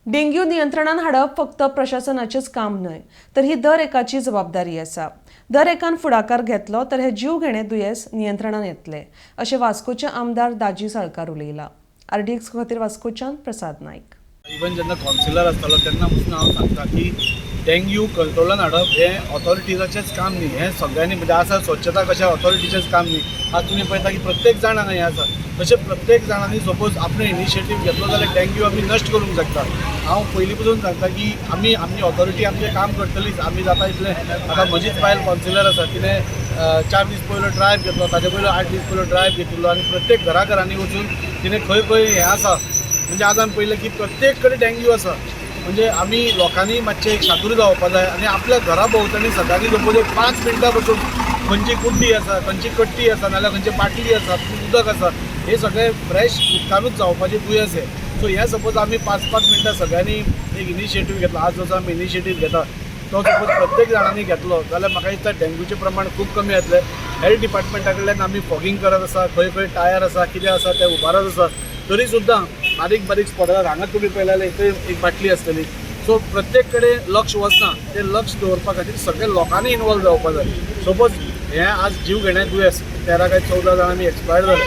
Dengue नियंत्रणान हाडप फक्त प्रशासनाचेंच काम न्हय, तर ही दर एकाची जबाबदारी आसा. दर एकान फुडाकार घेतलो तर हे जीव घेणे दुयेंस नियंत्रणान येतले, अशें वास्कोचे आमदार दाजी साळकार उलयला. आरडीएक्स खातीर वास्कोच्यान प्रसाद नायक. इवन जेन्ना कावन्सिलर आसतालो तेन्ना पसून हांव सांगता की डेंग्यू कंट्रोलान हाडप हें ऑथॉरिटीजाचेंच काम न्ही, हें सगळ्यांनी. म्हणजे आसा स्वच्छता कशें ऑथॉरिटीचेंच काम न्ही. आज तुमी पळयता की प्रत्येक जाण हांगा हें आसा, तशें प्रत्येक जाणांनी सपोज आपणे इनिशिएटीव घेतलो जाल्यार डेंग्यू आमी नश्ट करूंक शकता. हांव पयलीं पसून सांगता की आमी आमची ऑथॉरिटी आमचें काम करतलीच. आमी जाता इतलें. आतां म्हजीच बायल कावन्सिलर आसा, तिणें 4 दीस पयलो ड्रायव्ह घेतलो, ताजे पयलो 8 दीस पयलो ड्रायव्ह घेतिल्लो आनी प्रत्येक घरा घरांनी वचून तिणें खंय खंय हें आसा. म्हणजे आज आमी पळयलें की प्रत्येक कडेन डेंग्यू आसा. म्हणजे आमी लोकांनी मातशें एक सादूर जावपा जाय आनी आपल्या घरा भोंवतणी सगळ्यांनी सपोज एक 5 मिनटां बसून खंयची कुड्डी आसा, खंयची कट्टी आसा, नाल्यार खंयची बाटली आसा, उदक आसा, हे सगळें फ्रेश उदकानूच जावपाचें दुयेंस हें. सो हें सपोज आमी 5-5 मिनटां सगळ्यांनी एक इनिशिएटीव घेतला, आज जसो आमी इनिशिएटीव घेता तो सपोज प्रत्येक जाणांनी घेतलो जाल्यार म्हाका दिसता डेंग्यूचें प्रमाण खूब कमी येतलें. हेल्थ डिपार्टमेंटा कडल्यान आमी फॉगिंग करत आसा, खंय खंय टायर आसा, कितें आसा तें उबारत आसा. तरी सुद्दां बारीक बारीक स्पॉटार हांगा तुमी पळयले जाल्यार थंय एक बाटली आसतली. सो प्रत्येक कडेन लक्ष वचना. तें लक्ष दवरपा खातीर सगळे लोकांनी इनवॉल्व जावपा जाय. सपोज हें आज जीव घेणें दुयेंस, 13 काय 14 जाणांनी एक्सपायर जाले.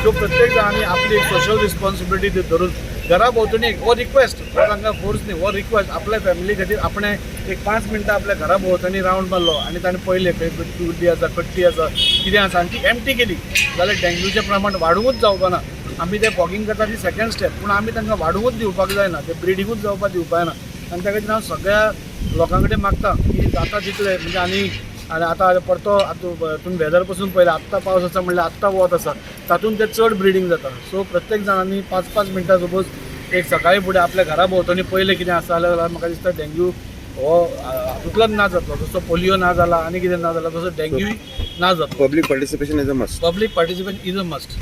सो प्रत्येक जाणांनी आपली एक सोशल रिस्पॉन्सिबिलिटी धरून घरा भोंवतणी, हो रिक्वेस्ट, हो तांकां फोर्स न्ही, हो रिक्वेस्ट, आपल्या फॅमिली खातीर आपणें एक 5 मिनटां आपल्या घरा भोंवतणी रावंड मारलो आनी ताणें पळयलें खंय गुड्डी आसा, कट्टी आसा, कितें आसा आनी ती एम्प्टी केली जाल्यार डेंग्यूचें प्रमाण वाडूंकच जावपाना. आमी तें फॉगिंग करता ती सेकंड स्टेप, पूण आमी तांकां वाडूंकच दिवपाक जायना, ते ब्रिडींगूच जावपाक दिवपाक जायना. आनी त्या खातीर हांव सगळ्या लोकां कडेन मागता की जाता तितलें म्हणजे आनी आनी आतां परतो आतां तुमी वेदर पसून पळयलें, आत्तां पावस आसा म्हणल्यार आत्तां वत आसा, तातूंत ते चड ब्रिडींग जाता. सो प्रत्येक जाणांनी 5-5 मिनटां सपोज एक सकाळी फुडें आपल्या घरा भोंवतणी पळयलें कितें आसा जाल्यार म्हाका दिसता डेंग्यू हो हातूंतलोच ना जातलो. जसो पोलियो ना जाला आनी कितें ना जाला, तसो डेंग्यूय ना जातलो. Public participation is a must. Public participation is a must.